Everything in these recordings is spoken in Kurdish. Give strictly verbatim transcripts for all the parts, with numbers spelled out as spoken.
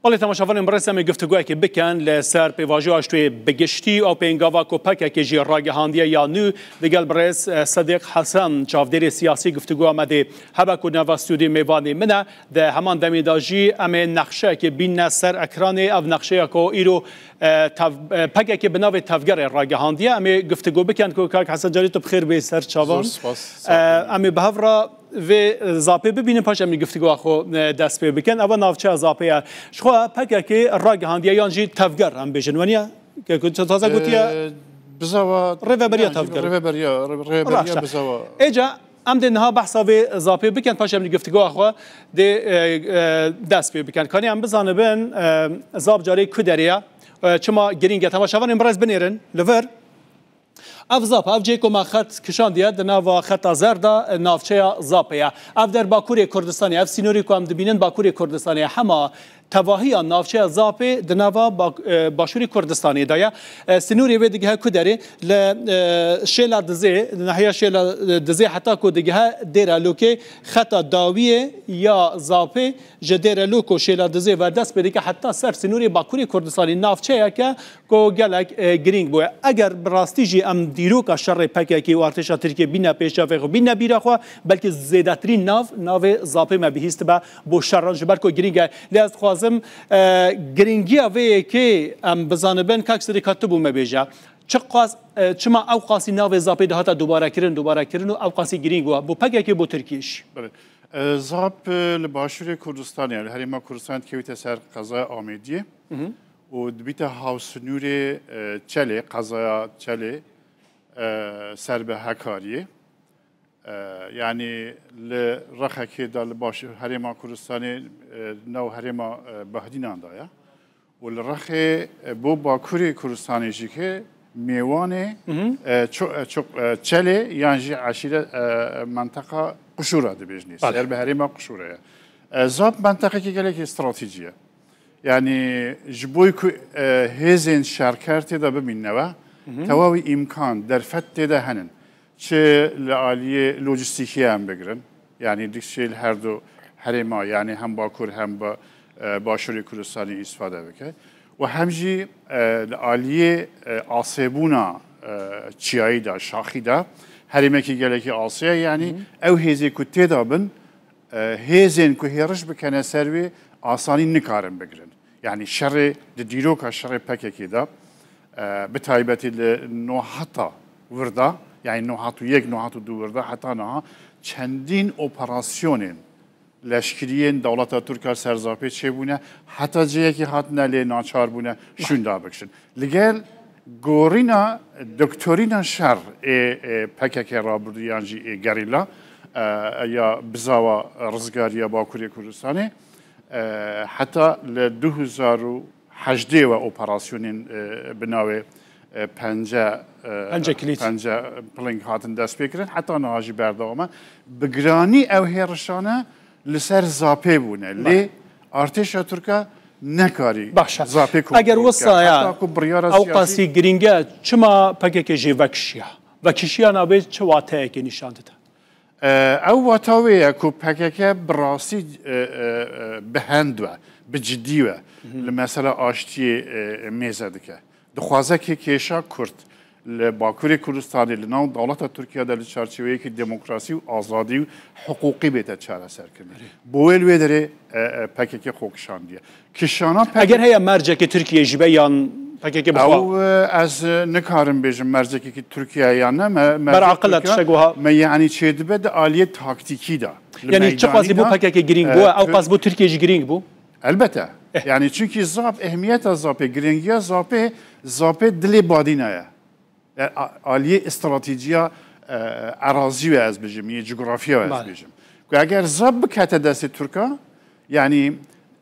Belê, temaşevanên birêz, em ê guftûgoyekê bikin li ser pêvajoya aştiyê bi giştî û ew pêngava ku P K K jî ragihandiye ya nû. Digel birêz, eh, Sedîq Hesen, çavdêrê siyasî, guftûgoya me dê hebe ku nava stûdyoyê mêvanê min e. Di heman demê de jî em ê nexşeyekê bînine ser ekranê. Ev nexşeya ku îro, eh, tev-, eh, P K K bi navê Tevgerê ragihandiye. Em ê guftûgo bikin ku kak Hesen, carî tu bi xêr bê ser çavan. Zor spas. Eh, em ê bi hev re vê zapê bibînin, paş em ê guftûgoya xwe, eh, dest pê bikin. Eva navçeya Zapê ye. Ji xwe P K K ragihandiye yan jî Tevger em bêjin, weniye? Ke ku taze gotiye, Ee, bizava rêveberiya yani, Tevger. Rêveberiya, rê-, rêveberiya Raşta. Bizava. Êca em dê niha behsa vê Zapê bikin, paş em ê guftûgoya xwe dê, e, e, dest pê bikin. Kanî em bizanibin, e, Zap carê ku derê ye? E, çima girîng e? Temaşevanên birêz binêrin li vir. Ev Zap, ev cihê ku me xet kişandiye, di nava xeta zer de, e, navçeya Zapê ye. Ev der Bakurê Kurdistanê, ev sînorê ku em dibînin Bakurê Kurdistanê ye. Hema tevahiya navçeya Zapê di nava Bak-, e, Başûrê Kurdistanê de ye. E, sînorê wê digihe ku derê? Li, e, Şêla Dizê, nahiya Şêla, e, Dizê heta ku digihe Dêrelokê, xeta dawiyê ya Zapê ji Dêrelok û Şêla Dizê ve dest pê dike heta ser sînorê Bakurê Kurdistanê. Navçeyeke ku gelek, e, girîng bûye. Eger bi rastî jî em dîroka şerê P K K û artêşa Tirkiyê bîne pêşçavê xwe, bîne bîra xwe, belkî zêdetirîn nav, navê Zapê me bihîstibe bo şeran, ji ber ku girîng e. Lê ez dixwazim, e, girîngiya vê yekê em bizanibin, kak Sidîqa, tu bo me bêje. Çiqas, e, çima ew qasî navê Zapê dihata dubarekirin, dubarekirin û ew qasî girîng bû bo P K K, bo Tirkiyê jî? Belê. E, Zap, e, li Başûrê Kurdistanê, li Herêma Kurdistanê dikevîte ser qezaya Amêdiyê. Hı hı. Û dibîte hawsnûrê, e, Çelê, qezaya Çelê, e, ser bi Hekariyê. E, yanî li rexekê de li baş-, herêma Kurdistanê, e, nav herêma, e, Behdînan de ye. Û li rexê, e, bo Bakurê Kurdistanê jî ke mêwanê, Hı hı. e, ço-, e, ço-, e, Çelê yan jî eşîre, e, menteqa Quşûra dibêjinê. Belê. Ser bi herêma Quşûra ye. E, Zap menteqekî gelekî stratejî ye. Yanî ji bo ku, e, hêzên şerker tê de bimînine ve, Hı hı. tewawî îmkan, derfet tê de henin. Çi li aliyê lojîstîkî em bigirin, yanî dişê li her du herêma, yanî hem Bakur hem bi, e, Başûrê Kurdistanê îstifade bike. Û hem jî, e, li aliyê, e, asêbûna, e, çiyayî de, şaxî de, herêmekî gelekî asê ye, yanî Hı hı. ew hêzê ku tê de bin, e, hêzên ku hêriş bikene ser wê asanî nikarin bigirin. Yanî şerê, di dîroka şerê P K K de, e, bi taybetî li nohata wir de, yanî nohat û yek, nohat û du wir de heta niha çendîn operasyonên leşkeriyên dewleta Tirk a ser Zapê çêbûne, heta cihekî hatine lê naçar bûne şûnda bikişin. Li gel gorîna doktorîna şer ê, ê P K K rabirdû yan jî ê gerîla, e, ya bizava rizgariya Bakurê Kurdistanê, e, heta li du hezar û hejdê ve operasyonên, e, bi navê, e, Pence, e, Pence Kilît. Pence Piling hatin destpêkirin, heta niha jî berdewam e. Bi giranî ew hêrişane li ser Zapê bûne. Lê Belê. artêşa Tirka nekarî Baş e. Zapê kontrol Eger bike. wisa ya Heta ku biryara ew siyasî qasî girîng e, çima P K K jê vekişiya? Vekişiyana wê çi wateyekê nîşan dide? E, ew wata wê ye ku P K K bi rastî, e, e, e, bi hend we, bi cidî we Hı hı. li mesela aştiyê, e, mêze dike. Dixwaze kê kêşa Kurd li Bakurê Kurdistanê, li nav dewleta Tirkiye de li çarçoveyekî demokrasî û azadî û hiqûqî bête çareserkirin. Bo wê li wê derê, e, e, P K K xwe kişandiye. Kişana P K K Eger heye mercekê Tirkiye jî be yan P K K bi xwe? Ew, e, ez, e, nikarim bêjim mercekekî Tirkiye yan ne. Me, mercek Ber aqil e Tirkiye, tiştek wiha. me, yanî çêdibe di aliyê taktîkî de. Li Yanî çi qasî meydanî bû de, P K K girîng e, bû? Ew Tir- qas bû Tirkiye jî girîng bû? Elbete. Eh. Yanî çunkî Zap, ehmiyeta Zapê, girîngiya Zapê, Zapê dilê badîna ye. E, a-, aliyê stratejîya, e, erazî ve ez bijim, yê cografya ve ez Bale. bijim. Ku eger Zap bikete destê Tirka, yanî,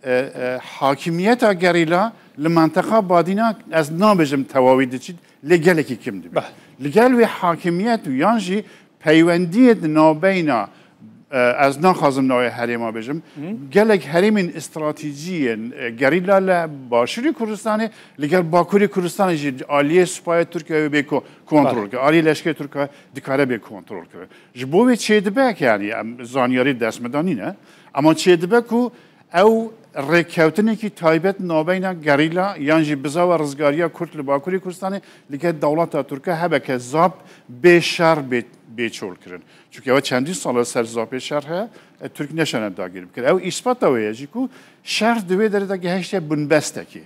e, e, hakimiyeta gerîla li menteqa badîna ez nabêjim tewawî diçît, lê gelekî kim dibe. Bale. Li gel wê hakimiyet û yan jî peywendiyê di navbeyna, e, ez naxwazim navê herêma bêjim, Hı. gelek herêmên stratejî yên, e, gerîla li Başûrê Kurdistanê, li gel Bakurê Kurdistanê jî aliyê supaya Tirkiyeyê bê ko-, kontrol Bale. kir. Aliyê leşkerê Tirkiye dikare bê kontrol kir. Ji bo wê çêdibe ke, yanî em zanyarî dest me de nîne, ema çêdibe ku ew rêkewtinekî taybet navbeyna gerîla yan jî bizava rizgariya Kurd li Bakurê Kurdistanê li gel dewleta Tirk e, hebe ke zap bê şer bê, bê çolkirin. Çunke ew çendî sal e ser zapê şer heye, e, Tirk neşane dagir bikir. Ew îspata wê ye jî ku şer di wê derê de gehişte bunbestekê.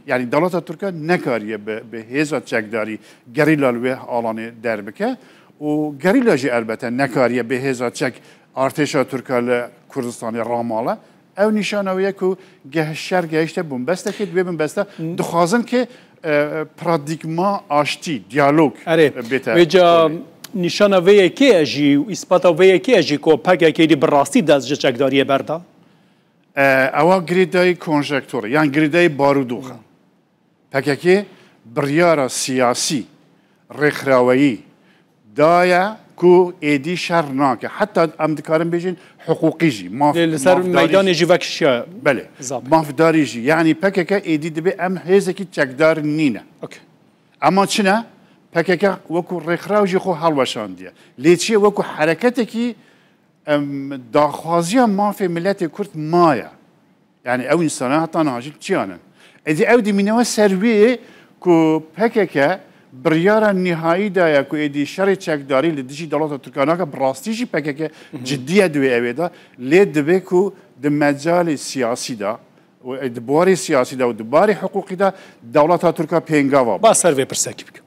Yanî dewleta Tirk e nekariye bi, bi hêza çekdarî gerîla li wê alanê derbike û gerîla jî elbete nekariye bi hêza çek artêşa Tirk e li Kurdistanê ramale. Ew nîşana wê ye ku geh-, şer gehişte bunbestekê, di wê bunbesta dixwazin ke, e, paradîgma aştî, diyalog, Erê, e, bête vêca kolê. Nîşana vê yekê ye jî û îspata vê yekê ye jî ku P K K êdî bi rastî dest ji çekdariyê berda? E, ewa girêdayî konjektûrê, yan girêdayî barûdox e. P K K biryara siyasî, rêkxiraweyî daye ku êdî şer nake. Heta em dikarin bêjin hiqûqî jî, maf-, Lê li ser mafdarî meydanê jî. jî vekişiya Belê. Zap. Mafdarî jî. Yanî P K K êdî dibê em hêzekî çekdar nîne. Okey. Ema çi ne? P K K wekû rêkxiraw jî xwe helweşandiye. Lê çi ye wekû hereketekî, em, daxwaziya mafê miletê Kurd maye. Yani ew însana heta niha jî çiyan in. Êdî ew dimînewe ser wê ku P K K biryara nihayî daye ku êdî şerê çekdarî li dijî dewleta Tirkan nake, bi rastî jî P K K ciddiye di wê ewê de, lê divê ku di mecalê siyasî de û di barê siyasî de û di barê hiqûqî de dewleta Tirka pêngava ba. Ba ser vê pirsekî bikim.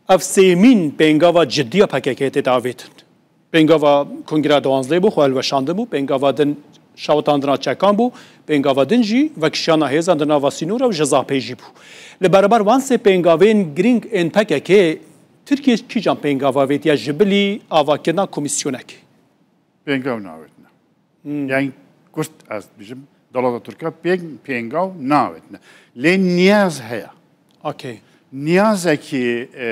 Ev sêmîn pêngava ciddiya P K K tê davêtin. Pêngava Kongra duwazdeh bû, xwe hilweşandin bû, pêngava din şewitandina çekan bû, pêngava din jî vekişiyana hêzan di nava sînora û ji zapê jî bû. Li beraber wan sê pêngavên girîng ên P K K, Tirkiye kîjan pêngava vêtiye ji bilî avakirina komîsyonekê? Pêngav nawêtine. Hmm. Yani kurt ez dibêjim, dewleta Tirka pêng-, pêngav nawêtine. Lê niyaz heye. Okey. Niyazekî, e,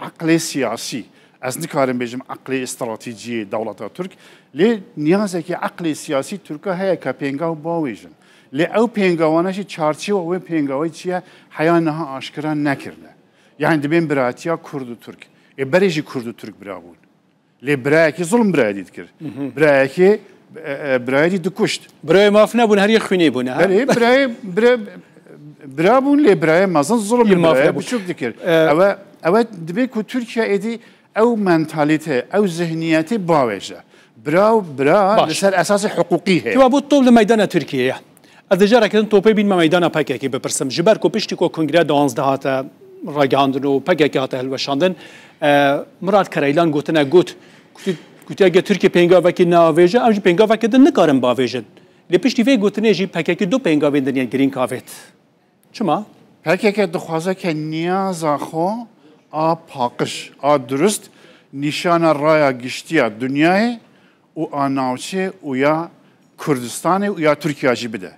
eqlê siyasî, ez nikarim bêjim eqlê stratejiyê dewleta Tirk, lê niyazekî eqlê siyasî Tirka heye ke pêngav bawêjin. Lê ew pêngawana jî çarçewa wê pêngavê çi ye, heya niha aşkera nekirine. Yani dibên biratiya Kurd û Tirk. Ê berê jî Kurd û Tirk bira bûn. Lê birayekî zulm birayê dî dikir. Birayekî, e, e, birayê dî dikuşt. Birayê maf nebûn, her yê xwînê bûne, ha? Belê, birayê, bira, bira bûn, lê birayê mezin zulm Yê maf birayê nebûn. biçûk dikir. E, Ewe, ewe dibê ku Tirkiye êdî ew mentalite, ew zihniyetê bawêje. Bira, bira Baş. li ser esasê hiqûqî heye. Kewa bû top li meydana Tirkiyeyê. Ez dê careke din topê bînme meydana P K K bipirsim. Ji ber ku piştî ku Kongreya duwazdeh hate ragihandin û P K K hate hilweşandin, e, Murat Kereylan gotine got, gotî, gotî, eger Tirkiye pêngavekî neavêje, em jî pêngaveke din nikarin bavêjin. Lê piştî vê gotinê jî P K K du pêngavên din yên girîng avêt. Çima? P K K dixwaze ke niyaza xwe a paqij, a durist, nîşana raya giştiya dinyayê û a navçê û ya Kurdistanê û ya Tirkiya jî bide.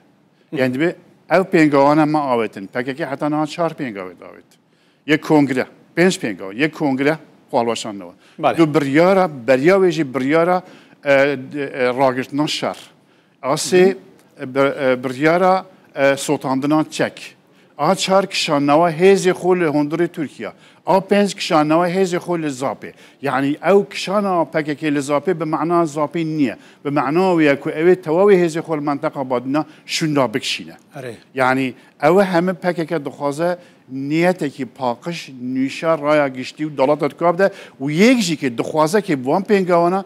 Yani dibê ev pêngawana me avêtin. P K K heta niha çar pêngavê davêt. Yek kongre, pênc pêngav, yek kongre xwe hilweşandine we. Bale. Du biryara, beriya wê jî biryara, e, de, e, ragirtina şer. A sê, e, bir, e, biryara, e, sotandina çek. A çar kişannawa hêzê xwe li hundirê Tirkiye. A pênc kişannawa hêzê xwe li Zapê. Yani ew kişana P K K li Zapê bi mana Zapê niye. Bi mana wê ye ku ew ê tewawê hêzê xwe li menteqa Badîna şûnda bikişîne. Erê. Yani ew heme P K K dixwaze niyetekî paqij, nîşa raya giştî û dewleta Tirka bide û yek jî ke dixwaze ke bi wan pêngawana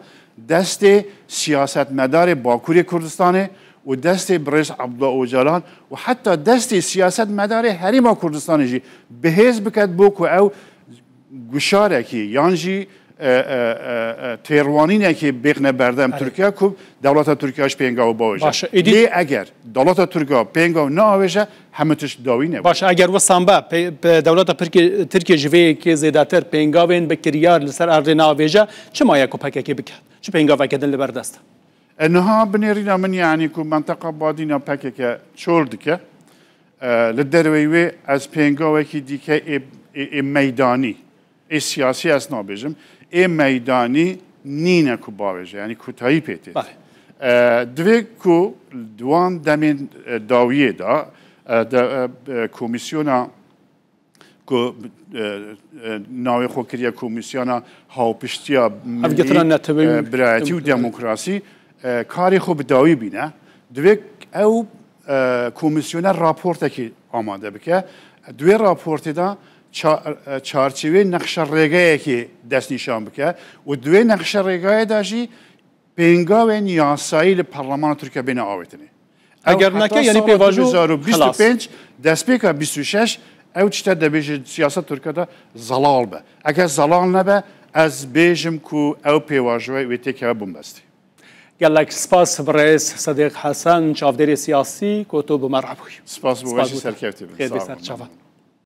destê siyasetmedarê Bakurê Kurdistanê û destê birêz Abdullah Ocalan û heta destê siyasetmedarê Herêma Kurdistanê jî bi hêz biket bo ku ew guşarekî yan jî, e, e, e, e, têrwanînekê bêxne berdem Erê. Tirkiye ku dewleta Tirkiye ji pêngaw bawêje. Baş e, êdî Lê eger dewleta Tirkiye pêngaw neavêje, hemû tişt dawî ne. Baş e, eger wisan be, pe-, pe-, dewleta Pirkê-, Tirkiye ji vê yekê zêdetir pêngavên bi kiryar li ser erdê neavêje, çima ye ku P K K biket? Çi pêngaveke din li ber dest e? E, niha binêrîna min, yanî ku menteqa Badîna P K K çol dike, e, li derveyî wê ez pêngavekî dîke ê, ê, ê meydanî, ê siyasî ez nabêjim, ê meydanî nîne ku bavêje, yanî kutayî pê tê. Bale. E, divê ku di wan demên, e, dawiyê de, e, de, e, e, komîsyona ku, e, e, navê xwe kiriye Komîsyona Hawpiştiya Milî, Hevgirtina Neteweyî e, Birayetî û Demokrasî, e, karê xwe bi dawî bîne. Divê ew e, komîsyona raportekî amade bike. Di wê raportê de ça-, e, çarçevê nexşe rêgeyekê destnîşan bike û di wê nexşe rêgayê de jî pêngavên yasayî li Parlemana Tirkiye bêne avêtinê. Eger neke, yanî pêvajo, xelas. Heta sala du hezar û bîst û pênc, destpêka bîst û şeş, ew tişte dibêje siyaseta Tirkiye de zelal be. Eger zelal nebe, ez bêjim ku ew pêvajoyê wê têkeve binbestî. Gelek spas birêz Sedîq Hesen, çavdêrê siyasî, ku tu bi me re bûyî. Spas bo we jî, serkevtî bin. Xêr bê ser çavan.